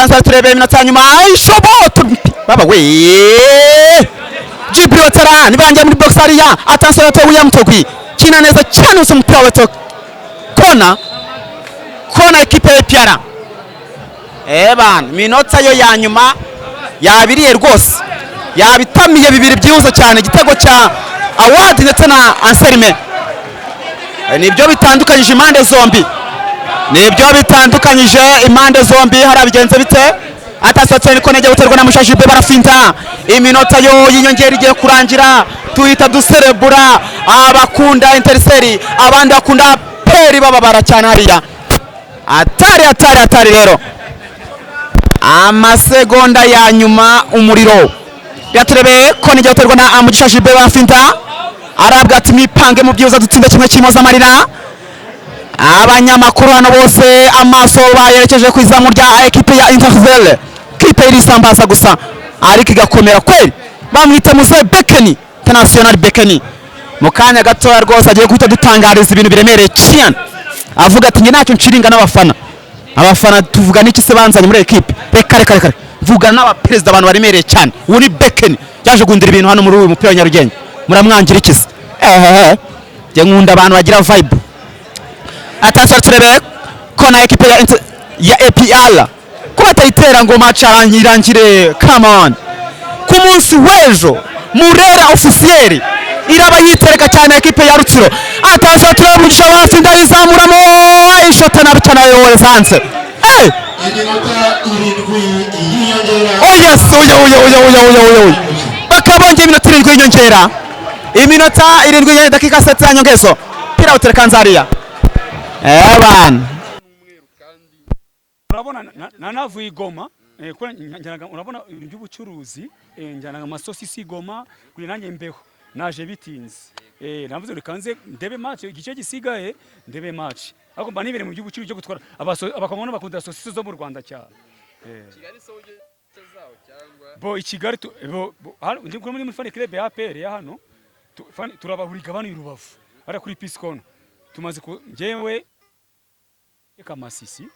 Attention, turebe iminota ya nyuma. Ishoboto baba we, Djibril Ouattara nibangiye muri box hariya. Attention, gato, William Togui kina neza cyane usa umupira wa kona, kona ekipe ya APR. Bana, minota yo ya nyuma yabiriye rwose, yabitamiye bibiri byihuse cyane. Igitego cya Awad ndetse na Anselme nibyo bitandukanyije impande zombi, nibyo bitandukanyije impande zombi. Hari bigenze bite? Attention, niko ngiye guterwa na Mushajibe, barafinta. Iminota yo y'inyongera igiye kurangira, tuhita duserebura. Abakunda Etincelles, abandi bakunda APR bababara cyane hariya. Atari atari atari rero, amasegonda ya nyuma, umuriro. Reka ko n'igiye guterwa na Mugisha Jibe, barafinta. Arabwa ati: "Mwipange mu byiza, dutsinde kimwe cy'impozamarira." Abanyamakuru hano bose amaso bayerekeje ku izamu rya ekipe ya Etincelles, kipe irisambaza gusa ariko igakomera kweli. Bamwita Muze Bekeni International. Bekeni mu kanya gatoya rwose agiye guhita dutangariza ibintu biremereye cyane, avuga ati: "Njye ntacyo nshiringa n'abafana. Abafana tuvuga n'iki se banzanye muri ekipe? Reka reka reka, mvugana n'abaperezida, abantu baremereye cyane." Ubu ni Bekeni yaje guhindura ibintu hano muri uyu mupira wa Nyarugenge. Muramwangira iki se? Ehehe, njye nkunda abantu bagira vibe. Attention, turebe ko na ekipe ya APR ko batayitera ngo match irangire. Come on, ku munsi w'ejo Murera Officiel iraba yitereka cyane ekipe ya Rutsiro. Attention, turebe Mugisha hafi, ndayizamuramo, ayishota nabi cyane, ayohereza hanze. Iminota 7 y'inyongera. Oh yes, oya oya oya oya oya oya oya! Bakaba bongeye iminota 7 y'inyongera, iminota 7 y'inyongera, dakika 7 ya nyongezo. Pira utereka nzariya bana. Urabona nanavuye i Goma, kubera njyanaga, urabona ibintu by'ubucuruzi, njyanaga amasosisi i Goma kugira nanjye mbeho. Naje bitinze, navuze reka nze ndebe match, igice gisigaye ndebe match, ariko mba nibereye mu by'ubucuruzi byo gutwara. Abakongomani bakunda sosisi zo mu Rwanda cyane. Bo i Kigali bo hano ndi muri fan club ya APR ya hano, turabahuriga bano i Rubavu hariya kuri Peace Corner. Tumaze ku njyewe Kamasisi,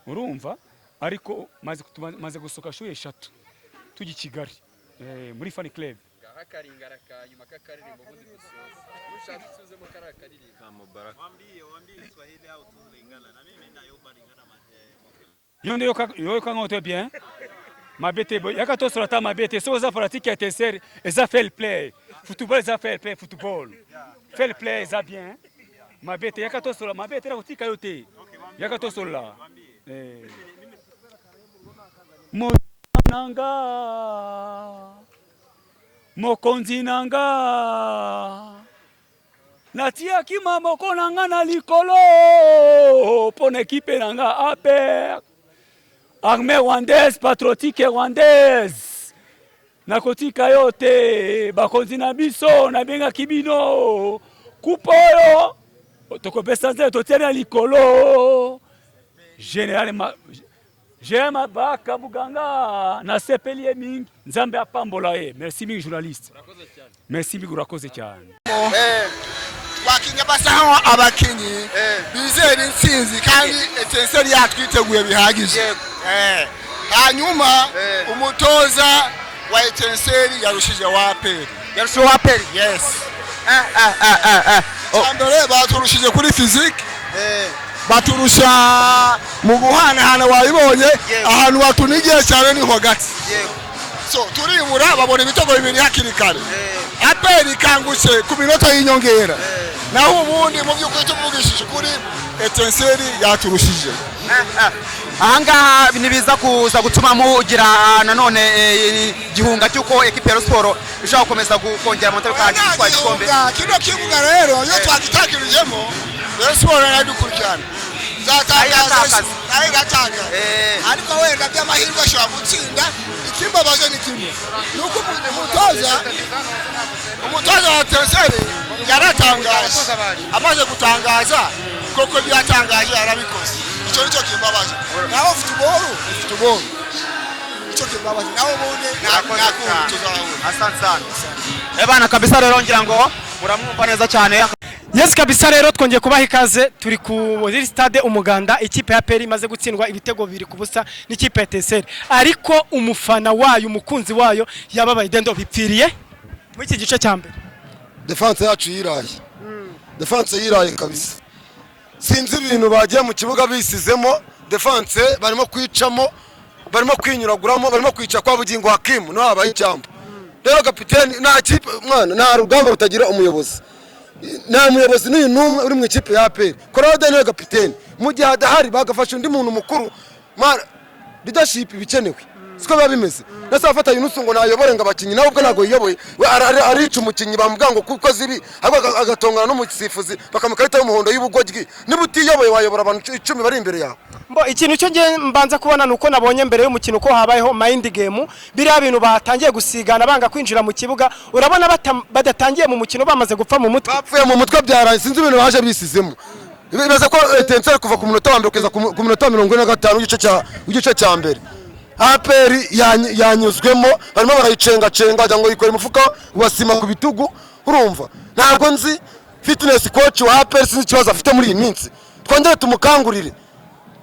urumva, ariko maze gusohoka shuri eshatu tujya i Kigali, muri fan club. Ngaho akaringara ka nyuma k'akaririmbo, ubundi dusoza. Ushaka usubizemo kariya karirimbo. Wambie Kiswahili au tu Lingala na mimi nayoba Lingala Yo nde yoka ngo te bien mabe te, yaka tosola ta mabe te. Soki oza pratique ya Etincelles, eza fair play football, eza fair play football, fair play eza bien. Mabe te, yaka tosola mabe te, nakotika yo te, yaka tosolola. Nanga mokonzi nanga, natiaki maboko na nga na likolo mpo na ekipe na nga APR, Armée rwandaise patriotique rwandaise. Nakotika yo te, bakonzi na biso. Nabengaki bino kupa oyo tokopesa nzela, totiani na likolo. Général Mabaka Muganga, nasepeli ye mingi, Nzambe apambola ye. Merci mingi journaliste, merci mingi, urakoze cyane. Twakinye basa nkaho abakinyi bizera intsinzi kandi Etincelles yatwiteguye bihagije. Hanyuma umutoza wa Etincelles yarushije wa APR. Yarushijeho APR? Yes. Mbere baturushije kuri physique, baturusha mu guhanahana, wabibonye. Ahantu batunigiye cyane ni hagati, so turibura, babona ibitego bibiri hakiri kare. APR ikangutse ku minota y'inyongera. Naho ubundi mu by'ukuri, tuvugishije ukuri, Etincelles yaturushije. Ahangaha ntibiza kuza gutuma mugira nanone igihunga cy'uko ekipe ya Rayon Sport ishobora gukomeza kongera amanota bikarangira itwaye igikombe? Nta kino kibuga rero, iyo twagitakirijemo, Rayon Sport yaradukurikirana. Iratakaza. Nayo iratakaza. Ariko wenda by'amahirwe ashobora gutsinda. Ikimbabaje ni kimwe, ni uko umutoza wa Etincelles yaratangaje, amaze gutangaza koko ibyo yatangaje yarabikoze. Icyo nicyo kimbabaje. Naho football ni football, icyo kimbabaje. Naho ubundi nta kundi, tuzahura. Asante sana. Bana kabisa. Rero ngira ngo muramwumva neza cyane. Yes kabisa, rero twongeye kubaha ikaze. Turi kuri stade Umuganda, ikipe ya APR imaze gutsindwa ibitego 2-0 n'ikipe ya Etincelles, ariko umufana wayo, umukunzi wayo yababaye. Dendo, bipfiriye muri iki gice cya mbere. Défense yacu yiraye, défense yiraye kabisa. Sinzi ibintu bagiye mu kibuga bisizemo. Défense barimo kwicamo, barimo kwinyuraguramo, barimo kwica kwa Bugingo Hakimu, niho habaye icyambu. Rero kapiteni, nta kipe mwana, nta rugamba rutagira umuyobozi. Nta muyobozi n'uyu n'umwe uri mu ikipe ya APR. Claude niwe kapiteni, mu gihe adahari bagafasha undi muntu mukuru. Mwana, leadership ibikenewe, siko biba bimeze. Nase bafata Yunusu ngo nayobore ngo abakinnyi, nawe ubwo ntabwo yiyoboye. We arica umukinnyi, bamubwira ngo kuko zibi, ahubwo agatongana n'umusifuzi, bakamuha ikarita y'umuhondo y'ubugoryi. Niba utiyoboye, wayobora abantu 10 bari imbere yawe? Mbo ikintu cyo ngiye mbanza kubona ni uko nabonye mbere y'umukino ko habayeho mind game. Biriya bintu batangiye gusigana banga kwinjira mu kibuga, urabona badatangiye mu mukino bamaze gupfa mu mutwe. Bapfuye mu mutwe, byaraye. Sinzi ibintu baje bisizemo. Bibaza ko Etincelles kuva ku munota wa mbere kugeza ku munota wa 45 w'igice cya mbere, APR yanyuzwemo, barimo barayicengacenga, wagira ngo yikora umufuka wa sima ku bitugu. Urumva, ntabwo nzi fitness coach wa APR, sinzi ikibazo afite muri iyi minsi. Twongere tumukangurire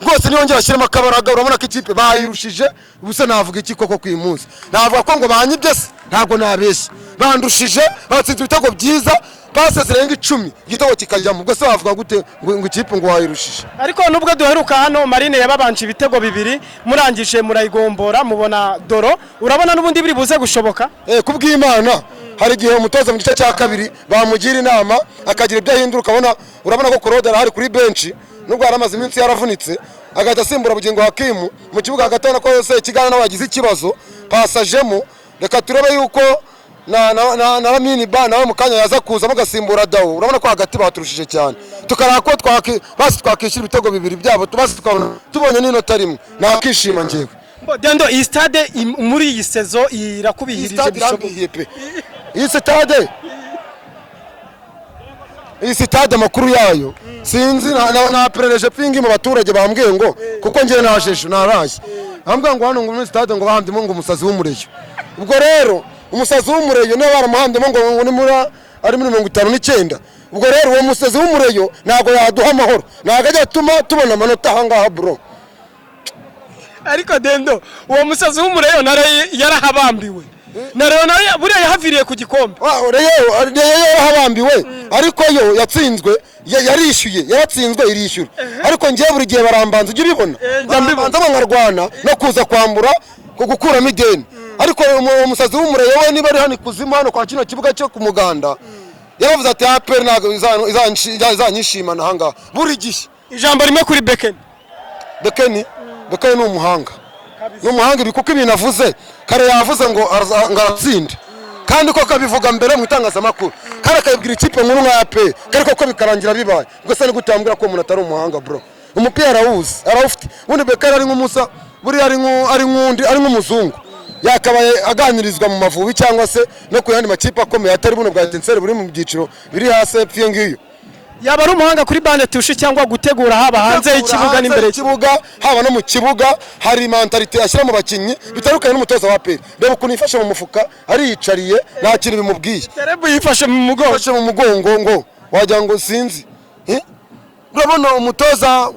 rwose, niyongera ashyiremo akabaraga. Urabona ko ikipe bayirushije ubusa. Navuga iki koko ku uyu munsi? Navuga ko ngo banyibye se? Ntabwo nabeshye, bandushije, batsinze ibitego byiza, pase zirenga 10, igitego kikajyamo. Ubwo se wavuga gute ngo ikipe ngo wayirushije? Ariko nubwo duheruka hano Marine yababanje ibitego 2, murangije murayigombora, mubona doro. Urabona n'ubundi biri buze gushoboka? Kubw'Imana, hari igihe umutoza mu gice cya kabiri bamugira inama akagira ibyo ahindura. Ukabona, urabona ko Claude arahari kuri benshi, nubwo yari amaze iminsi yaravunitse, agahita asimbura Bugingo Hakimu mu kibuga hagati. Urabona ko yose Ikigana nawe yagize ikibazo, pasajemo. Reka turebe yuko na Lamini Ba nawe mu kanya yaza kuza agasimbura Dawo. Urabona ko hagati baturushije cyane, tukaraba ko basi twakishyura ibitego 2 byabo, basi tukabona tubonye n'inota rimwe, nakishima njyewe. Mbo, Dendo, iyi stade muri iyi saison Iyi irakubihirije stade bishoboka? irambihiye pe. Iyi sitade amakuru yayo sinzi, naperereje pingi mu baturage, bambwiye ngo, kuko njyewe naje ejo naraye, bambwiye ngo hano ngo muri sitade ngo bahambyemo ngo umusazi w'umureyo. Ubwo rero umusazi w'umureyo niba baramuhambyemo ngo ni muri ari muri 59, ubwo rero uwo musazi w'umureyo ntabwo yaduha amahoro, ntabwo ajya atuma tubona amanota ahangaha, bro. Ariko Dendo, uwo musazi w'umureyo na Rayon yarahabambiwe, na Rayon nayo buriya yahaviriye ku gikombe. Rayon yarahabambiwe, ariko yo yatsinzwe, yarishyuye, yaratsinzwe irishyura. Ariko ngewe buri gihe barambanza, ujya ubibona? Njya mbibona. Barambanza ngo nkarwana no kuza kwambura ku gukuramo ideni. Ariko umusazi w'umureyo we, niba ari hano ikuzimu, hano kwa kino kibuga cyo ku Muganda, yaravuze ati APR ntabwo izanyishimana ahangaha buri gihe. Ijambo rimwe kuri Bekeni. Bekeni ni umuhanga, ni umuhanga ibi, kuko ibintu avuze kare, yavuze ngo ngo aratsinda, kandi koko abivuga mbere mu itangazamakuru, kandi akabibwira ikipe nkuru nka APR, kandi koko bikarangira bibaye. Ubwo se ni gute wambwira ko umuntu atari umuhanga, bro? Umupira arawuzi, arawufite. Ubundi Bekeni ari nk'umusa, buriya ari nk'undi, ari nk'umuzungu, yakabaye aganirizwa mu Mavubi cyangwa se no ku yandi makipe akomeye, atari buno bwa Etincelles buri mu byiciro biri hasi hepfo iyo ngiyo. Yaba ari umuhanga kuri banc de touche cyangwa gutegura, haba hanze y'ikibuga hanze n'imbere y'ikibuga, haba no mu kibuga. Hari mentalité ashyira mu bakinnyi bitandukanye n'umutoza wa APR. Reba ukuntu yifashe mu mufuka, ariyicariye, nta kintu bimubwiye. Terebu yifashe mu mugongo. Yifashe mu mugongo ngo wagira ngo sinzi. Urabona umutoza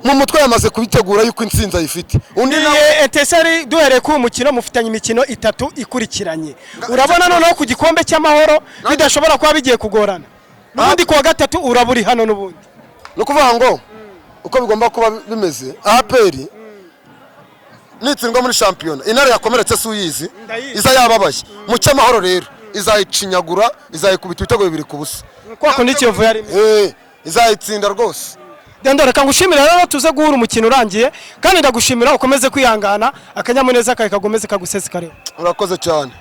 mu mutwe yamaze kubitegura yuko intsinzi ayifite. Undi nawe Etincelles, duhereye kuri uyu mukino, mufitanye imikino itatu ikurikiranye. Urabona noneho ku gikombe cy'Amahoro bidashobora kuba bigiye kugorana? N'ubundi kuwa gatatu uraba uri hano n'ubundi. Ni ukuvuga ngo uko bigomba kuba bimeze, APR nitsindwa muri shampiyona, Intare yakomeretse si uyizi? Ndayizi. Iza yababaye mu cy'Amahoro, rero izayicinyagura, izayikubita ibitego 2-0. Kwa kundi Kiyovu yari imeze. Izayitsinda rwose. Dendo, reka ngushimire rero, tuze guhura umukino urangiye, kandi ndagushimira, ukomeze kwihangana, akanyamuneza kawe kagomeze kagusesekareho. Urakoze cyane.